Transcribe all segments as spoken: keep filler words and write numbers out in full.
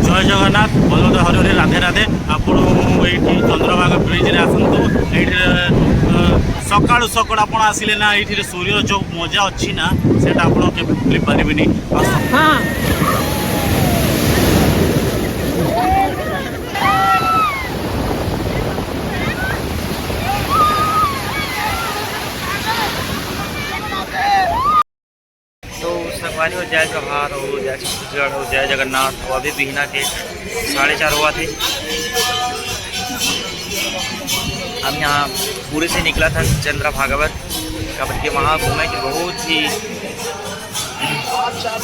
ଜୟ ଜଗନ୍ନାଥ, ଭଲ ହରି ହରି, ରାଧେ ରାଧେ। ଆପଣ ଏଇଠି ଚନ୍ଦ୍ରଭାଗା ବ୍ରିଜ୍‌ରେ ଆସନ୍ତୁ। ଏଇଠି, ଅ, ସକାଳୁ ସକାଳୁ ଆପଣ ଆସିଲେ ନା, ଏଇଠି ସୂର୍ଯ୍ୟର ଯୋଉ ମଜା ଅଛି ନା, ସେଟା ଆପଣ କେବେ ଭୁଲି ପାରିବେନି। ଆସ। तो संगवारी हो, जय जोहार हो, जय छत्तीसगढ़ हो, जय जगन्नाथ हो। अभी बिहना के साढ़े चार हुआ थे। हम यहाँ पूरी से निकला था चंद्रभागा बर, काबर के वहाँ घूमे के बहुत ही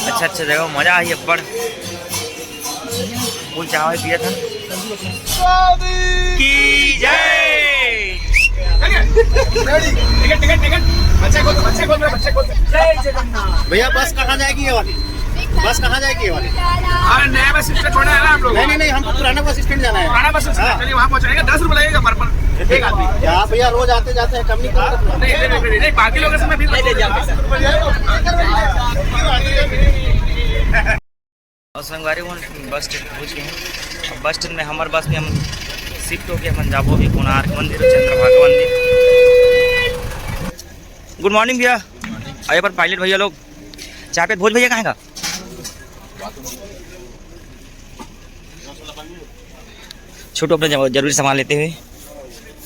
अच्छा अच्छा जगह, मजा आई अब्बड़। फुल चाय पिया था। की जय। Ticket, ticket, ticket. बच्चे खोल, बच्चे खोल, बच्चे खोल। जय जगन्नाथ। भैया, बस कहाँ जाएगी ये वाली? बस कहाँ जाएगी ये वाली? अरे, नया बस स्टैंड छोड़ना है ना आप लोग? नहीं, नहीं, नहीं, हमको पुराना बस स्टैंड जाना है। पुराना बस स्टैंड, हाँ। चलिए, वहाँ पहुँचाएगा, दस रुपये लगेगा पर, पर एक आदमी। क्या भैया, रोज आते जाते हैं, कम नहीं करते? नहीं, नहीं, नहीं, नहीं, बाकी लोग से मैं भी नहीं, नहीं, जाते। और संगवारी मन बस स्टैंड पहुँच गए हैं। अब बस स्टैंड में हमारे बस में हम शिफ्ट होके अपन जाबो अभी कोणार्क मंदिर और चंद्रभागा मंदिर। गुड मॉर्निंग भैया। अरे पर पायलट भैया लोग, चाय पे भोज भैया कहाँ का? छोटू अपना जमा-, जरूरी सामान लेते हुए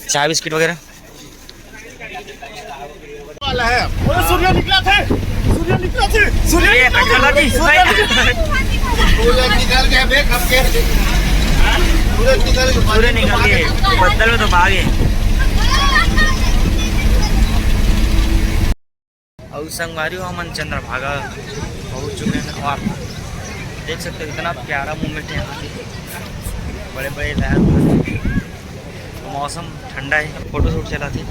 चाय बिस्किट वगैरह। वाला है। अरे सूर्य निकला थे, सूर्य निकला थे, सूर्य ये निकला थे। सूर्य निकल गए, देख अब के। सूर्य निकल गए। सूर्य निकल गए, बदल में तो भागे। और संगवारी हो, हमन चंद्रभागा पहुंच चुके हैं और आप देख सकते हो कितना प्यारा मोमेंट है यहाँ पे। बड़े बड़े लहर, मौसम ठंडा है, फोटो शूट चला थे।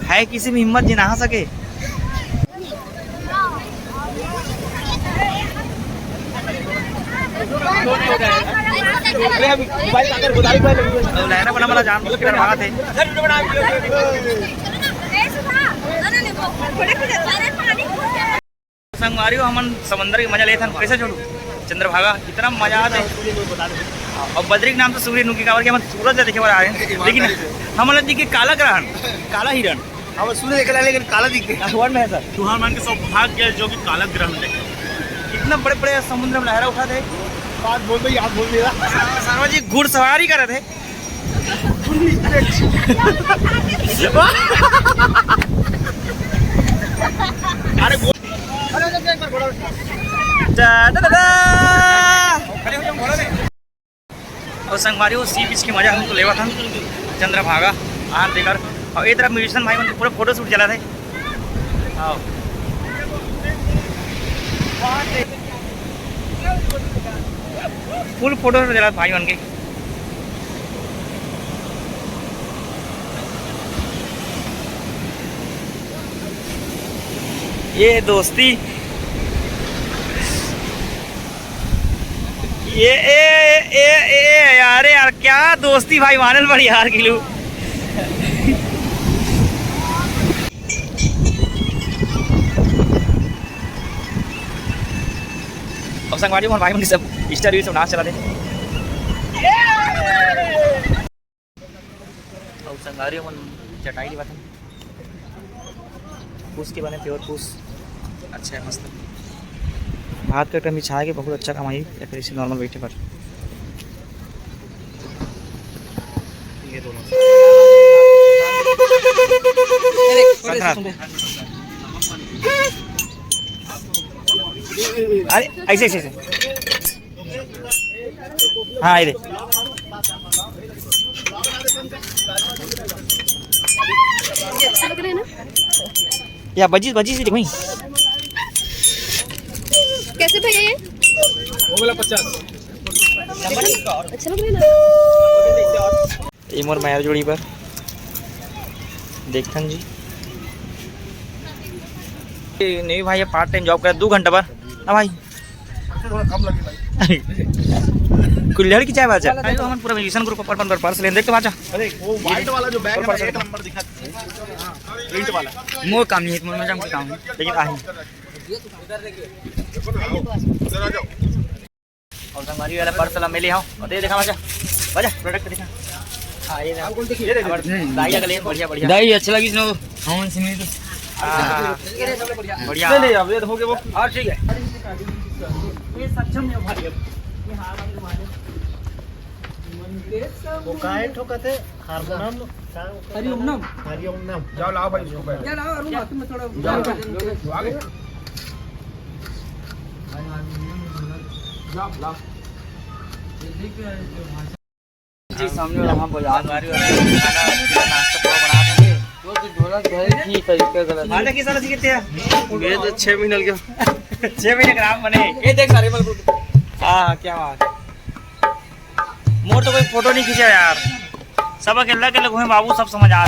है किसी में हिम्मत जी नहा सके। अरे हम मोबाइल का अगर गोदारी पर लहरा बना वाला जान किधर भागा थे। संगवारी हो, हमन समंदर के मजा लेथन। कैसे छोटू? चंद्रभागा, इतना मजा आते। और बद्री के नाम से सूर्य नुकी काबर के हमन सूरज ला देखे बर आए हैं, लेकिन हमन ला दिखे काला ग्रहण, काला हिरण। हम सूर्य देखे ला, लेकिन काला दिख गया। वन में है सर। तुहार मन के सौभाग्य जो कि काला ग्रहण देखे। इतना बड़े बड़े समुद्र में लहरा उठा थे। बात बोल दो, याद बोल दिया। शर्मा जी घुड़सवारी करत है। अरे बोल। टा, टा, टा, टा। और संगवारी हो, सी बीच के मजा हमको लेवा था चंद्रभागा आन देकर। और ये तरफ म्यूजिशियन भाई मन के पूरा फोटो शूट चला थे। आओ। फुल फोटो शूट चला भाई मन के। ये दोस्ती, ये ए, ए, ए, ए, यार, यार, क्या दोस्ती भाई, मानल बड़ी यार किलू। अब संगवारी मन भाई मन सब Insta reel सब नाच चला दे। अउ संगवारी मन चटाई लेवत हन। पूस के बने pure पूस। अच्छा है, मस्त। भात का टमी छाए के बहुत अच्छा कमाई, या फिर इसे normal बैठे पर। ये दोनों। संक्रांत। अरे, ऐसे, ऐसे, ऐसे। हाँ, ये दे। ये अच्छा लग रहा है ना? या बजीस, बजीस ही देखो ही। कैसे भैया ये? वो वाला पचास। अच्छा लग रहा है ना? ये मोर मैर जोड़ी पर देखथन जी। ए, नहीं भाई, ये part time job करे दू घंटा बर ना भाई। अच्छा, थोड़ा कम लगे भाई। कुल्हड़ की चाय बाचा। अरे तो हमन पूरा musician group अपन पर पर्स लेन देख तो बाचा। अरे वो white वाला जो bag है ना, एक नंबर दिखा, print वाला। मोर काम नहीं है, मोर मजा काम है, लेकिन आही। इधर आ जाओ। और संगवारी वाला पर्स ला मिले हो, और दे देखा बाचा, बाचा product देखा। हाँ, ये देखा। ये देखो। हमारे दाई का ले, बढ़िया, बढ़िया। दाई अच्छा लगिस ना, हमन से मिल। हाँ, बढ़िया। नहीं, नहीं, अब ये तो हो गया वो। हाँ, ठीक है। ये सक्षम है भाई। वो काहे ठोकत है? हारमोनियम, का? हरिओम नम। हरिओम नम। जाओ, लाओ भाई, इसको पहले। क्या लाओ, अरुण, हाथ में थोड़ा जाओ, जाओ, आगे। लाओ, लाओ। जी, सामने वाला, हाँ, बाजार। हमारी ओर से खाना, पीना, नाश्ता पूरा बना देंगे। वो तो ढोलक भाई की तरीके गलत है। माता की साला जी कितने हैं? ये तो छह महीने लगे। छह महीने के नाम बने। ये देख सारे मल। हाँ, क्या बात है। मोर तो कोई फोटो नहीं खींचा यार, सब अकेला अकेला घूमे बाबू, सब समझ आ।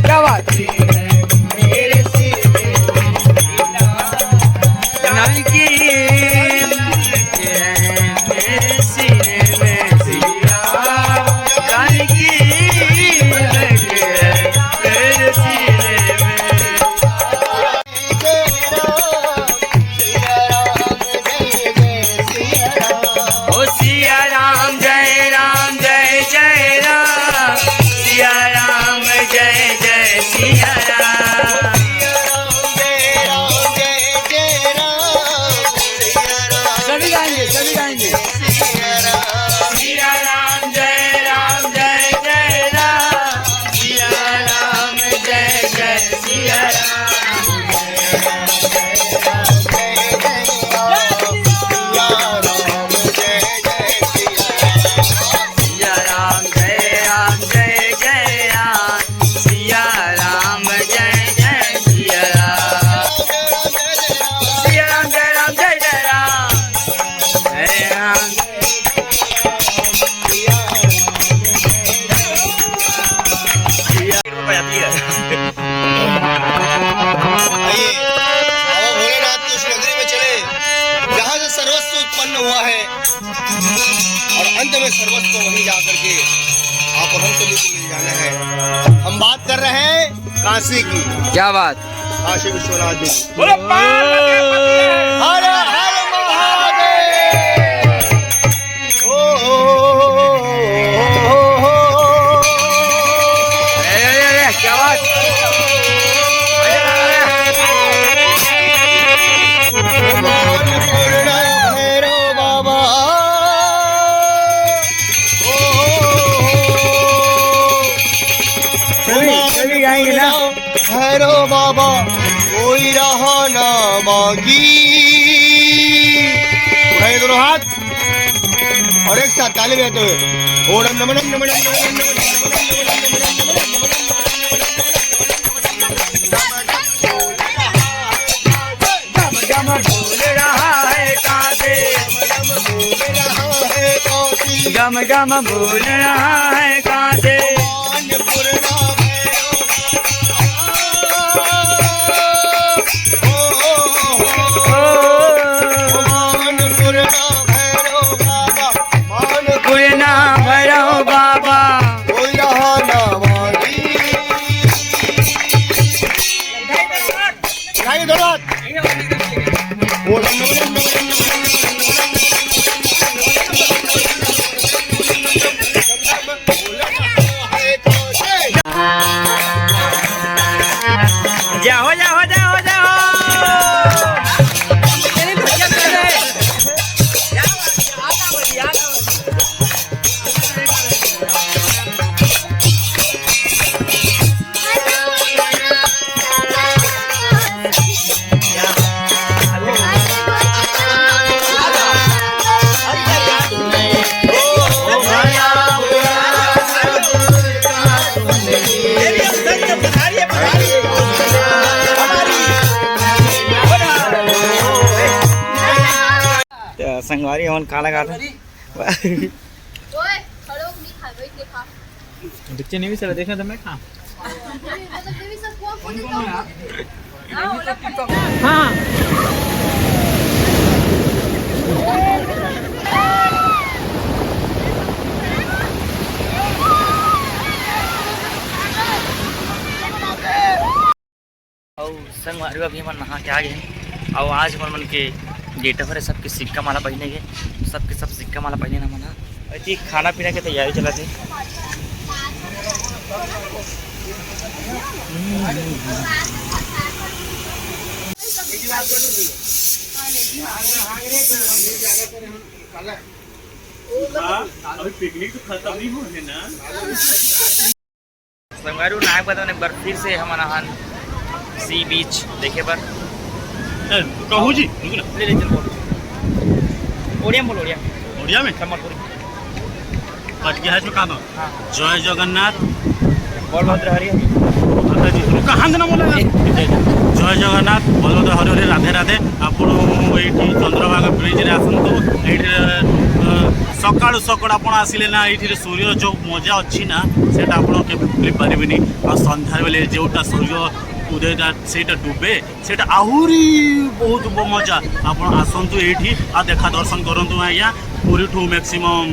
क्या बात। ओ सिया राम जय राम जय जय राम, सिया राम जय जय सिया राम। सभी गाएंगे, सभी गाएंगे। सिया राम जय राम जय जय राम, सिया राम जय जय सिया राम। सिया राम जय राम जय जय राम, सिया राम जय जय सिया राम। सिया राम जय राम जय जय राम। जय राम। आइए, बाबा भोलेनाथ की उस नगरी में चले, जहाँ से सर्वस्व उत्पन्न हुआ है और अंत में सर्वस्व वहीं जा करके आप और हम सभी को मिल जाना है। हम बात कर रहे हैं काशी की। क्या बात? काशी विश्वनाथ जी। बोलो पार्वती पति। हर हर महादेव। ओ हो हो हो। अरे, अरे, अरे, क्या बात? भगवान पूर्ण भैरव बाबा। ओ हो हो हो। सभी, सभी गाएंगे ना? भैरव बाबा कोई रहा ना मांगी। उठाइए दोनों हाथ और एक साथ ताली बजाते हुए, ओम नमः नमः नमः नमः। गम गम बोल रहा है काशी। गम गम बोल रहा है काशी। ओ, पूर्णा भैरव बाबा। उठाइए दोनों हाथ। ये मन का लगा था? ओए, खड़े होके नहीं खा, बैठ के खा। बच्चे नहीं भी चला, देखना तो मैं खा। मतलब, ये भी सब कौन, कौन, कौन है यार? हाँ। अउ संगवारी हो, अभी हमन नहा के आ गे हन। अउ आज हमन मन के get up हरे, सबके सिक्का माला पहिने के, सबके सब सिक्का माला पहिने न हमन ह। अति खाना पीना के तैयारी चलत हे। हाँ, अभी पिकनिक तो खत्म नहीं हुआ है ना। संगवारी हो, नहाए के बाद एक बार फिर से हमन आए हन sea beach देखे बर। ए, कहू जी, रुक ना। ले, ले, चल, बोल। ओड़िया में बोल, ओड़िया। ओड़िया में? सम्बलपुरी। बट गया है जो काम है। हाँ। जय जगन्नाथ। बलभद्र हरि। माता जी, रुक, हाथ ना बोला। जय जगन्नाथ, बलभद्र हरि हरि, राधे राधे। ଆପଣ ଏଇଠି ଚନ୍ଦ୍ରଭାଗା ବ୍ରିଜରେ ଆସନ୍ତୁ। ଏଇଠି, ଅ, ସକାଳୁ ସକାଳୁ ଆପଣ ଆସିଲେ ନା, ଏଇଠିରେ ସୂର୍ଯ୍ୟର ଯେଉଁ ମଜା ଅଛି ନା, ସେଇଟା ଆପଣ କେବେ ଭୁଲି ପାରିବେନି। ଆଉ ସନ୍ଧ୍ୟାବେଳେ ଯେଉଁଟା ସୂର୍ଯ୍ୟ ଉଦୟଟା, ସେଇଟା ଡୁବେ, ସେଇଟା ଆହୁରି ବହୁତ ବ-, ମଜା। ଆପଣ ଆସନ୍ତୁ ଏଇଠି, ଆଉ ଦେଖା ଦର୍ଶନ କରନ୍ତୁ ଆଜ୍ଞା। ପୁରୀଠୁ ମ୍ୟାକ୍ସିମମ୍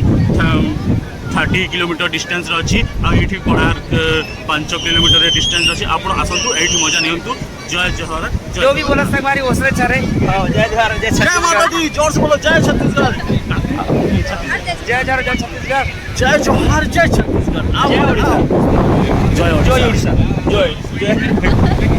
ଥାର୍ଟି କିଲୋମିଟର ଡିଷ୍ଟାନ୍ସରେ ଅଛି। ଆଉ ଏଇଠି କୋଣାର୍କ, ଅ, ପାଞ୍ଚ କିଲୋମିଟର ଡିଷ୍ଟାନ୍ସ ଅଛି। ଆପଣ ଆସନ୍ତୁ, ଏଇଠି ମଜା ନିଅନ୍ତୁ। ଜୟ ଜୋହର, ଜୟ जो भी बोला संगवारी, ओसरे चरे। हाँ, जय जोहार, जय जय माता छत्तीसगढ़। दी, जोर से बोलो, जय छत्तीसगढ़। जय जोहार, जय छत्तीसगढ़। जय जोहार, जय छत्तीसगढ़। आओ, जय आओ। उड़ीसा। जय जय उड़ीसा। उड़ीसा। जय, जय।